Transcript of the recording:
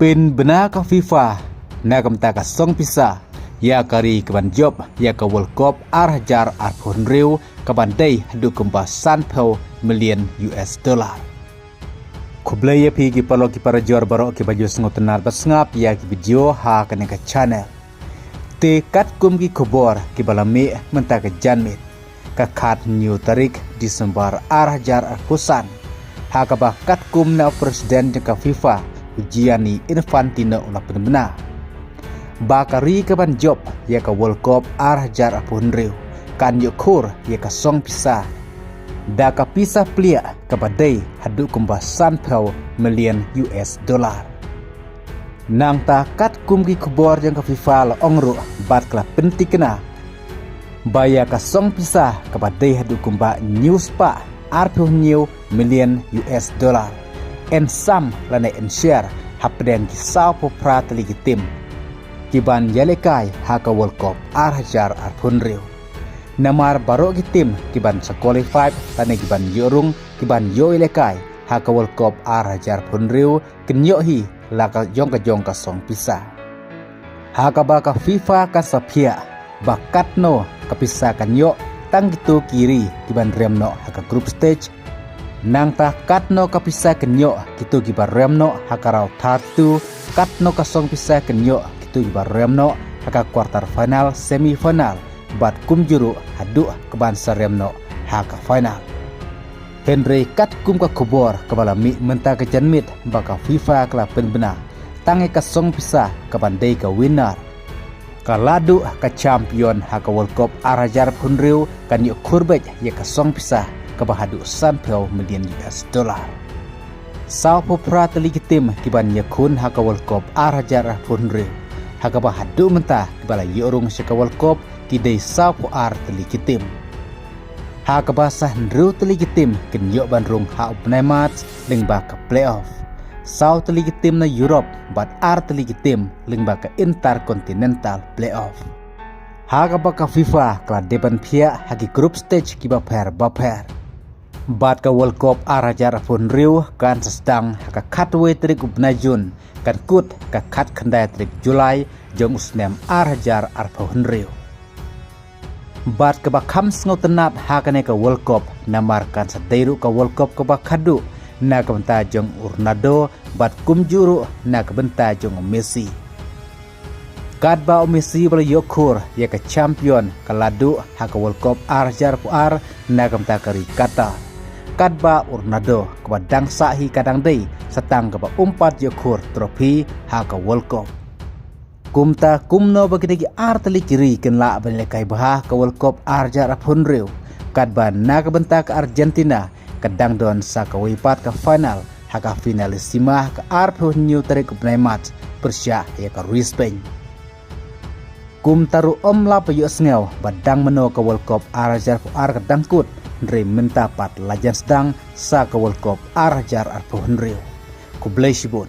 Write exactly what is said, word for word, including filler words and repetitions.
Pynbna ka FIFA na ka bynta ka song pisa ïa ka ri kaban jop ïa ka World Cup ar hajar arphew hynriew kaban dei haduh kumba sanphew million U S dollar. Khublei ïa phi ki paralok ki parajor baroh kiba ju sngewtynnad bad sngap ïa ki video ha kane ka channel. Te katkum ki khubor kiba la mih mynta ka janmiet, ka khathynñiew tarik December ar hajar arphew san, ha kaba katkum na u President jong ka FIFA, u Gianni Infantino, u la pynbna ba ka ri kaban jop ïa ka World Cup ar hajar arphew hynriew kan ïoh khur ïa ka song pisa da ka pisa pliah kaba dei haduh kumba sanphew million U S dollar. Nangta katkum ki khubor jong ka FIFA la ong ruh bad ka la pynthikna ba ïa ka song pisa kaba dei haduh kumba hynñiew spah arphew hynñiew million U S dollar yn sam lane yn share hapdeng ki sawphew phra tylli ki tim kiban ïalehkai ha ka World Cup ar hajar arphew hynriew. Namar baroh ki tim kiban sa qualified lane kiban ïoh rung kiban ïoh ïalehkai ha ka World Cup ar hajar arphew hynriew kin ïoh hi la ka jong ka jong ka song pisa. Ha kaba ka FIFA kan sa phiah ba katno ka pisa kan ïoh tang kito ki ri kiban rem noh ha ka group stage. Nangta katno ka pisa kan ïoh kito kiba rem noh ha ka round thirty-two, katno ka song pisa kan ïoh kito kiba rem noh ha ka quarter final, semi final, bad kumjuh ruh haduh kaban sa rem noh ha ka final. Hynrei katkum ka khubor kaba la mih mynta ka janmiet ba ka FIFA ka la pynbna tang ïa ka song pisa kaban dei ka winner. Ka la duh ka champion ha ka World Cup ar hajar arphew hynriew kan ïoh khur beit ïa ka song pisa kaba haduh sanphew million U S dollar. Sawphew phra tylli ki tim kiban ïakhun ha ka World Cup ar hajar arphew hynriew, ha kaba haduh mynta kiba la ïoh rung sha ka World Cup ki dei sawphew ar tylli ki tim. Ha kaba sa hynriew tylli ki tim kin ïoh ban rung ha u bnai March lyngba ka playoff. Saw tylli ki tim na Europe bad ar tylli ki tim lyngba ka Intercontinental Playoff. Ha kaba ka FIFA ka la dep ban phiah ha ki group stage kiba pher bapher. Bad ka World Cup ar hajar arphew hynriew kan sa sdang ha ka khatwei tarik u bnai Jun, kan kut ka khatkhyndai tarik July jong u snem ar hajar arphew hynriew. Bad kaba kham sngewtynnad ha kane ka World Cup namar kan sa dei ruh ka World Cup kaba khadduh na ka bynta jong u Ronaldo bad kumjuh ruh na ka bynta jong u Messi. Katba u Messi ba la ïoh khur ïa ka champion ka la duh ha ka World Cup ar hajar arphew ar na ka bynta ka ri Qatar. Katba u Ronaldo kaba dang sah hi ka dang dei sa tang kaba um pat ïoh khur trophy ha ka World Cup. Kumta kumno ba kita ki ar tylli ki ri kin lah ban lehkai bha ka World Cup ar hajar arphew hynriew, katba na ka bynta ka Argentina ka dang don sa kawei pat ka final ha ka Finalissima ha ka arphew hynñiew tarik u bnai March pyrshah ïa ka ri Spain. Kumta ruh ym lah ban ïohsngew ba dang mynno ka World Cup ar hajar arphew ar ka dang kut, hynrei mynta pat la jan sdang sa ka World Cup ar hajar arphew hynriew. Khublei shibun.